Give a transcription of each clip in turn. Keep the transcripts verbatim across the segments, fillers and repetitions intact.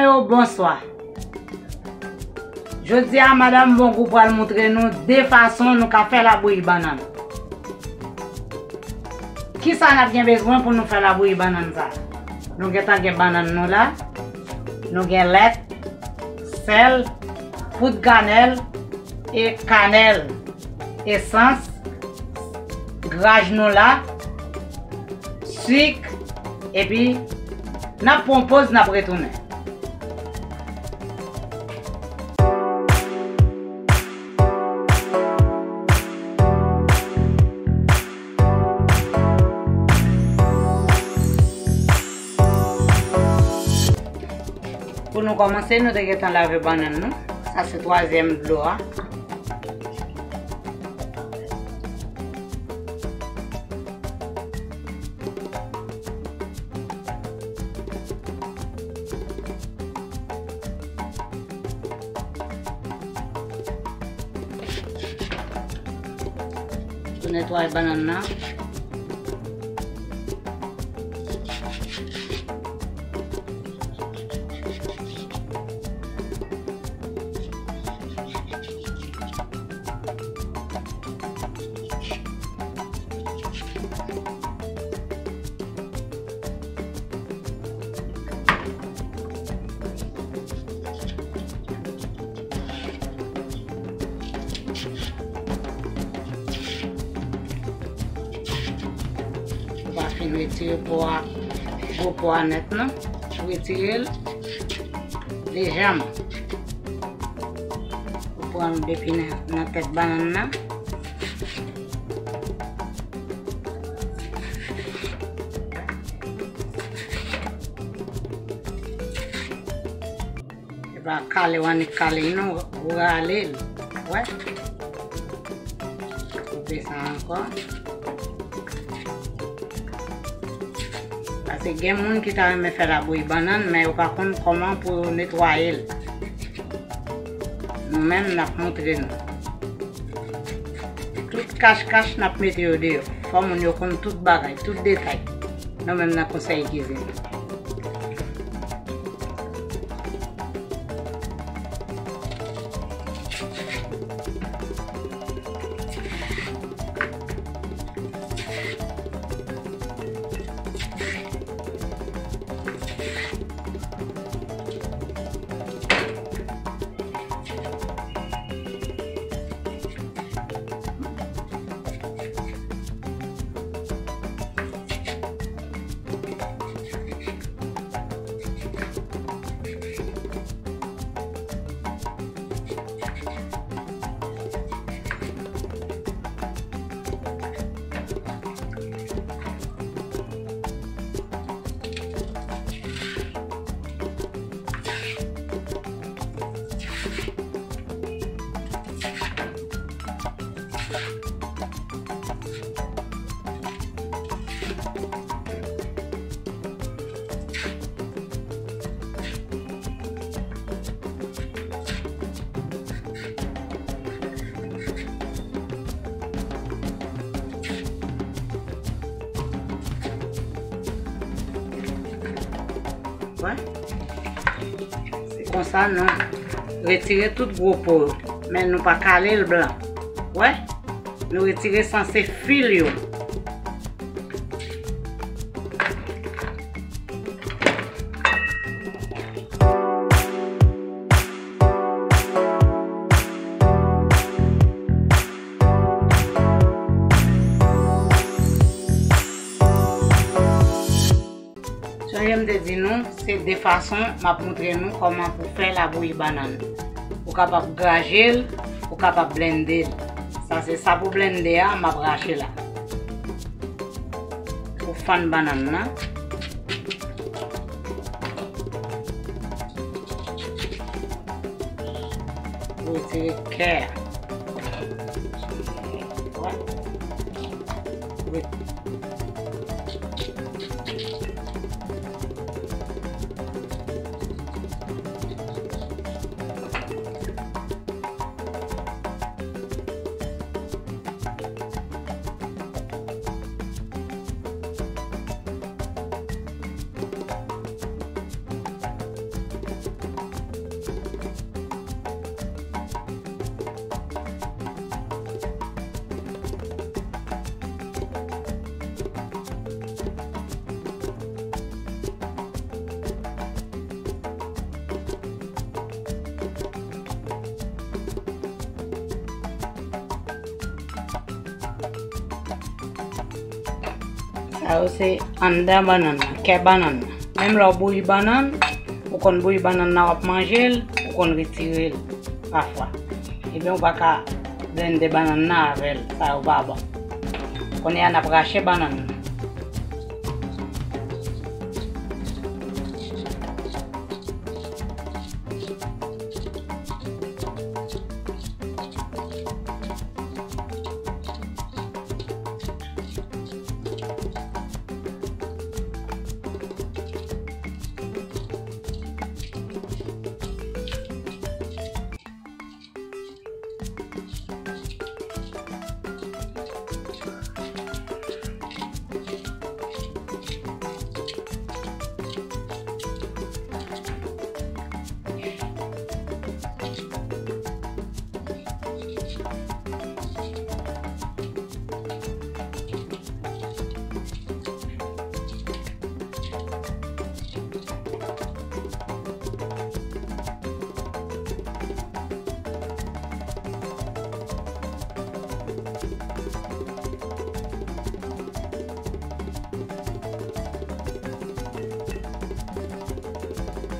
Yo, bonswa. Jodi a, Madanm Bongou pral montre nou de fason nou ka fè labouyi bannann. Kisa n ap gen bezwen pou nou fè labouyi bannann sa? Nou gentan gen bannann nou la. Nou gen lèt, sèl, poud kanèl, e kanèl, esans, grajnoula, sik, epi n ap pran yon poz, n ap retounen. Pou nou kòmanse, nou te gentan lave bannann nou. Sa se twazyèm dlo a. Pou netwaye bannann nan. Ou pa fin retire po a, gwo po a nèt non. Ou retire l lejanman. Ou pran l depi nan, nan tèt bannann nan. Se pa kale w annik kale l non, ou rale l. Wè. Koupe sa ankò. Paske gen moun ki ta renmen fè labouyi bannann, men yo pa konn kòman pou yo netwaye l. Nou menm, n ap montre nou. Tout kach kach, n ap mete yo deyò. Fò moun yo konn tout bagay, tout detay. Nou menm nan Konsèy Kizin. Wè. Se konsa nou retire tout gwo po yo, men nou pa kale l blan. Wè, nou retire sanse fil yo. Sonje m te di nou, se de fason m ap montre nou kòman pou fè labouyi bannann. Ou kapab graje l, ou kapab blende l. Sa se sa pou blende a, m ap rache la. Ou fann bannann nan. Ou retire kè a. Wè. Ret- Sa yo se anndan bannann nan, kè bannann nan. Menm lè w bouyi bannann, ou konn bouyi bannann nan w ap manje l, ou konn retire l pafwa. Ebyen, ou pa ka blende bannann nan avè l, sa yo pa bon. Kounye a, n ap rache bannann nan.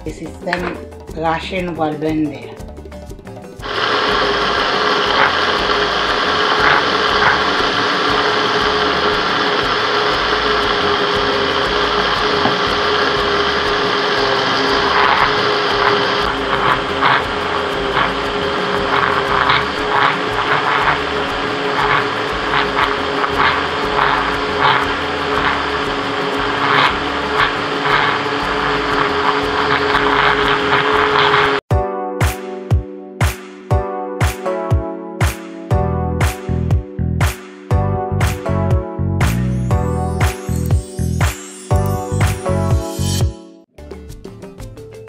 E sistèm rache nou pral blende a.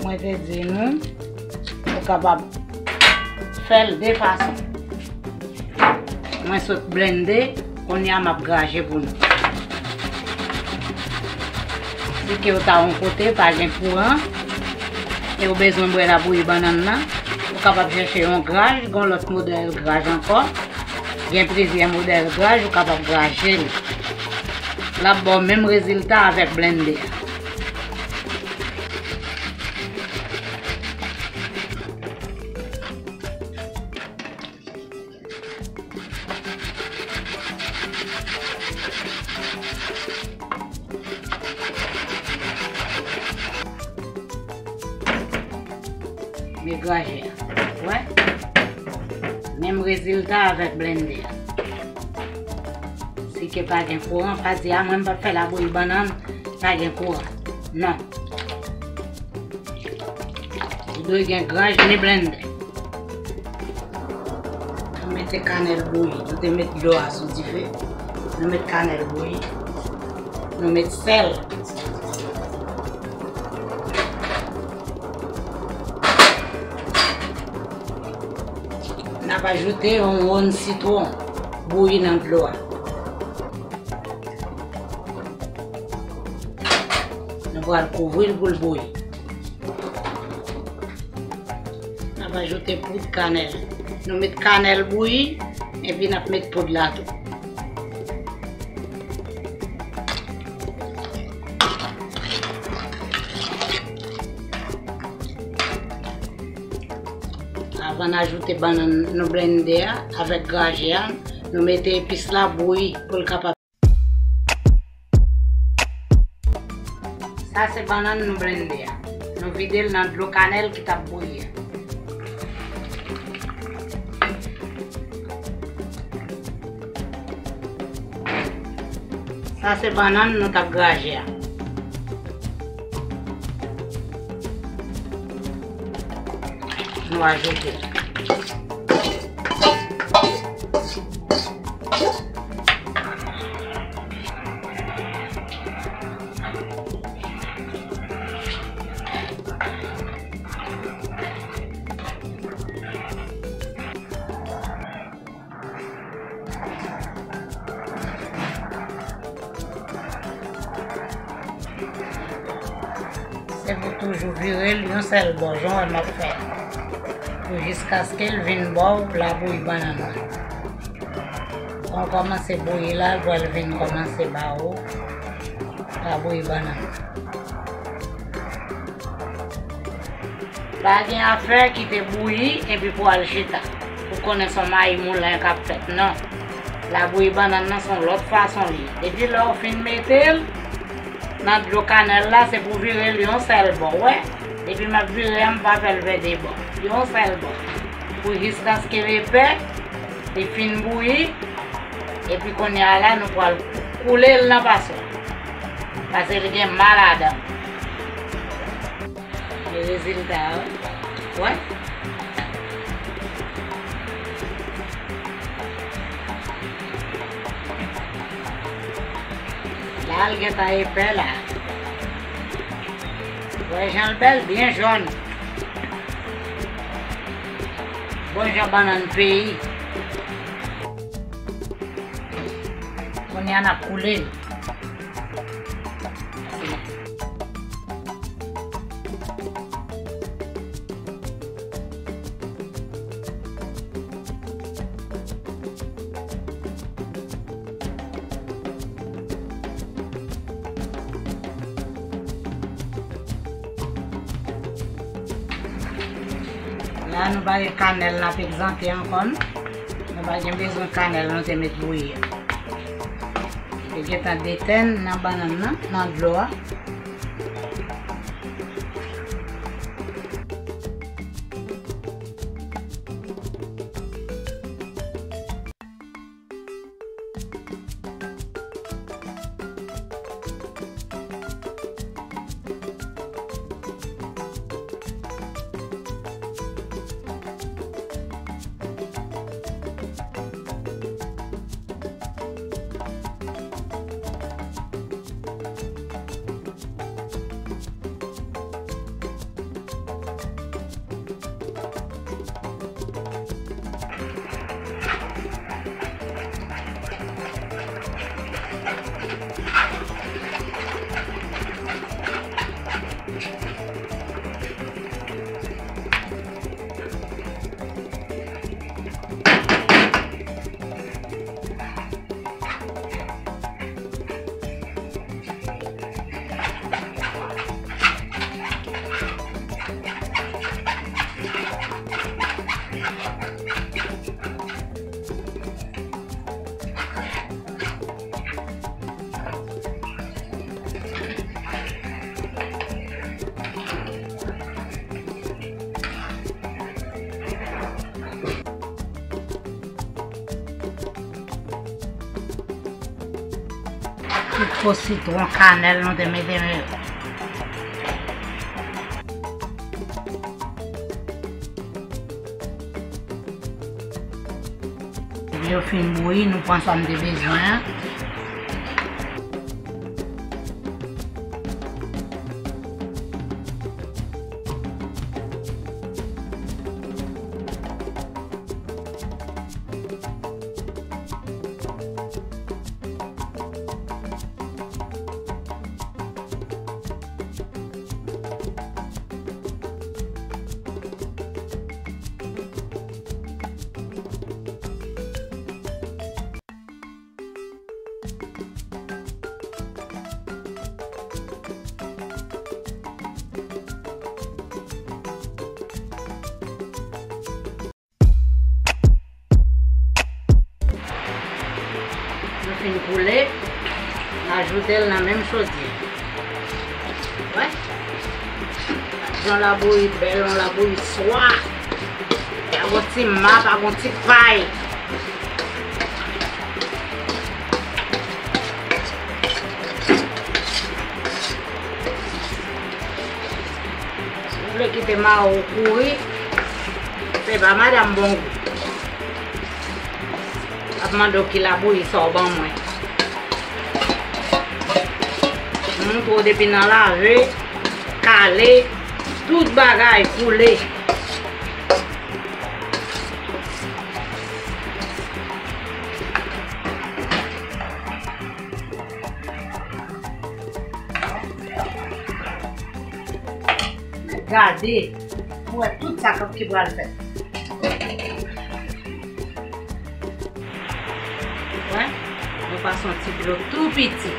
Mwen te di nou, ou kapab fè l de fason. Mwen sot blende, kounye a m ap graje pou nou. Si ke w ta yon kote, pa gen kouran, e w bezwen bwè labouyi bannann nan, ou kapab chèche yon graj, gen lòt modèl graj ankò. Gen plizyè modèl graj, ou kapab graje l. L ap ba w menm rezilta avèk blende a. Men graje a. Wè? Menm rezilta avèk blende a. Si ke pa gen kouran, pa di, "A, mwen m p ap fè labouyi bannann, pa gen kouran." Non. Ou dwe gen graj ni blende. Nou mete kanèl bouyi. Nou te met dlo a sou dife. Nou met kanèl bouyi. Nou met sèl. N ap ajoute yon wonn sitwon bouyi nan dlo a. Nou pral kouvri l pou l bouyi. N ap ajoute poud kanèl. Nou met kanèl bouyi, epi n ap met poud la tou. Avan n ajoute bannann nou blende a avèk graje a, nou mete epis la bouyi pou l kapab. Sa se bannann nou blende a. Nou vide l nan dlo kanèl ki t ap bouyi a. Sa se bannann nou t ap graje a. Nou ajoute. Se pou toujou vire l yon sèl bò, jan w wè m ap fè. Pou jiskaske l vin ba w labouyi bannann nan. Lè w kòmanse bouyi la, l pral vin kòmanse ba ou Labouyi bannann. Pa gen afè kite bouyi epi pou al chita. Ou konnen se yon mayi moulen k ap fèt, non. Labouyi bannann nan se yon lòt fason li ye. Depi lè w fin mete l nan dlo kanèl la, se pou vire l yon sèl bò, w wè. Depi m ap vire a, m pa fè l fè de bò. Yon sèl bò. Pou jistans ke l epè, li fin bouyi, epi kounye a la, nou pral koule l nan paswa. Paske li gen ma ladan l. Men rezilta a, w wè. La, l gentan epè la. W wè jan l bèl, byen jòn. Bon jan bannann peyi. Kounye a n ap koule l. La, nou pa gen kanèl n ap egzante ankò, non. Nou pa gen bezwen kanèl nou te met bouyi a. Li gentan detenn nan bannann nan, nan dlo a. Ti po sitwon, kanèl nou te mete. Yo fin bouyi, nou pran sa n te bezwen an. Nou fin koule, n ajoute l nan menm chodye. Wè. Yon labouyi bèl, yon labouyi swa. Pa gon ti ma, pa gon ti pay. Si w vle kite ma ou kouri, se pa madanm bon gou. Ap mande w ki labouyi sa w ban mwen. M montre w depi nan lave, kale, tout bagay koule. Gade, pou wè tout sa k ap ki pral fèt. Wè, nou pase yon ti dlo tou piti.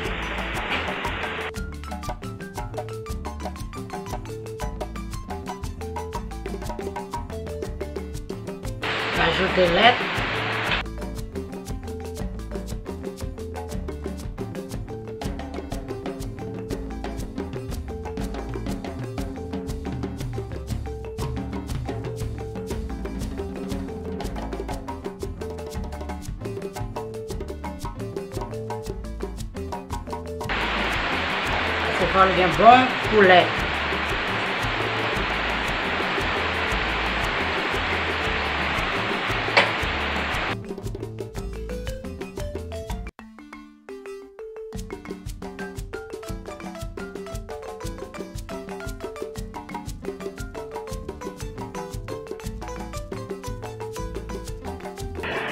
Ajoute lèt. Se fò l gen bon koulè.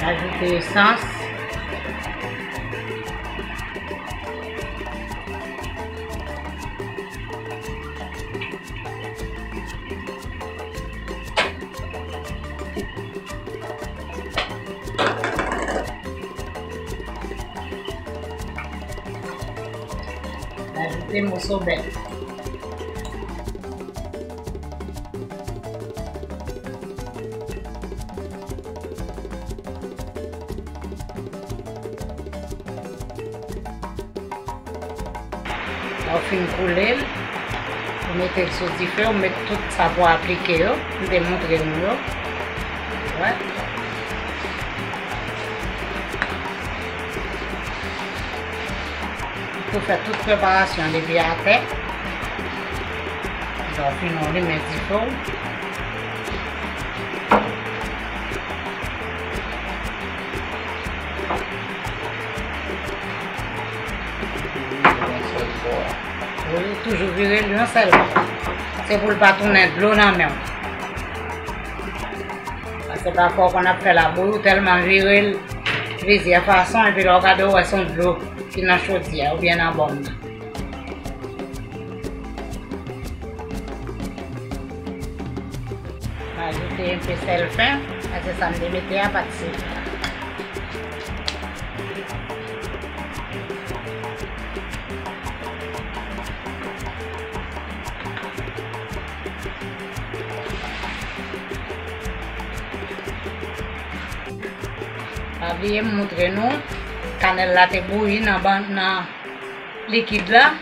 Ajoute esans. Ajoute moso bè. Lè w fin koule l, ou mete l sou dife, ou met tout sa pou aplike yo. M te montre nou yo. Wè. Ou fè tout preparasyon depi atè. Lè w fin, ou limen dife w. Wi, toujou vire l yon sèl bò. Se pou l pa tounen dlo nan men w. Paske pafwa w konn ap fè labouyi, ou tèlman vire l plizyè fason, epi lè w gade, w wè se yon dlo ki nan chodyè oubyen nan bòm nan. M ajoute enpe sèl fen, paske sa m te mete a pa t sele. Pa bliye m moutre nou, kanèl la te bouyi nan ban-, nan likid la.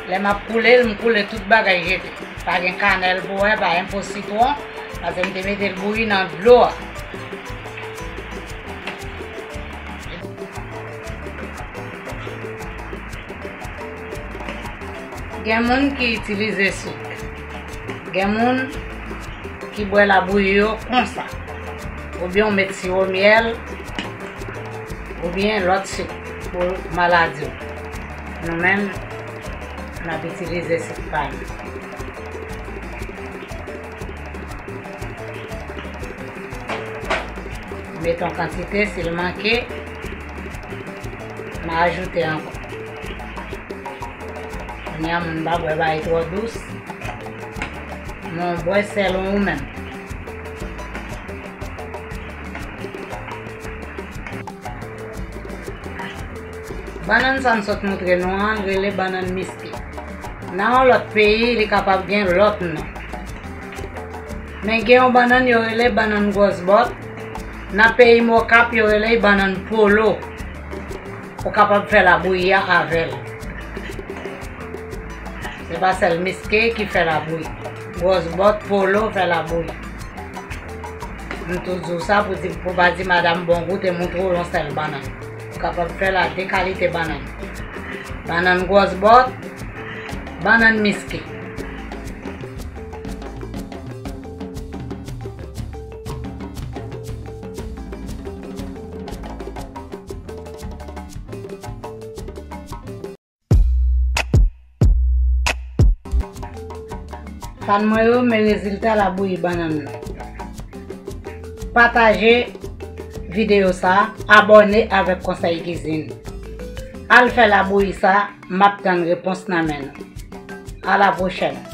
Lè m ap koule l, m koule tout bagay jete. Pa gen kanèl pou wè, pa gen po sitwon, paske m te mete l bouyi nan dlo a. Gen moun ki itilize sik. Gen moun ki bwè labouyi yo konsa. Oubyen w met siwo myèl, oubyen lòt sik pou maladi w. Nou menm, n ap itilize sik pa nou. Met yon kantite, si l manke, m a ajoute ankò. Kounye a, moun pa bwè bagay twò dous. Men w bwè sèl ou menm. Bannann sa m sot moutre nou an, l rele bannann miske. Nan yon lòt peyi, li kapab gen lòt non. Men gen yon bannann yo rele bannann gwòs bòt. Nan peyi m Okap, yo rele l bannann polo. Ou kapab fè labouyi a avè l. Se pa sèl miske ki fè labouyi. Gwòs bòt, polo fè labouyi. M toujou di w sa pou di, pou pa di madanm Bongou te moutre w yon sèl bannann. Ou kapab fè l a de kalite bannann. Bannann gwòs bòt, bannann miske. Fan mwen yo, men rezilta labouyi bannann nan. Pataje videyo sa, abòne avèk Konsèy Kizin. Al fè labouyi sa, m ap tann repons nan men nou. A la pwochèn.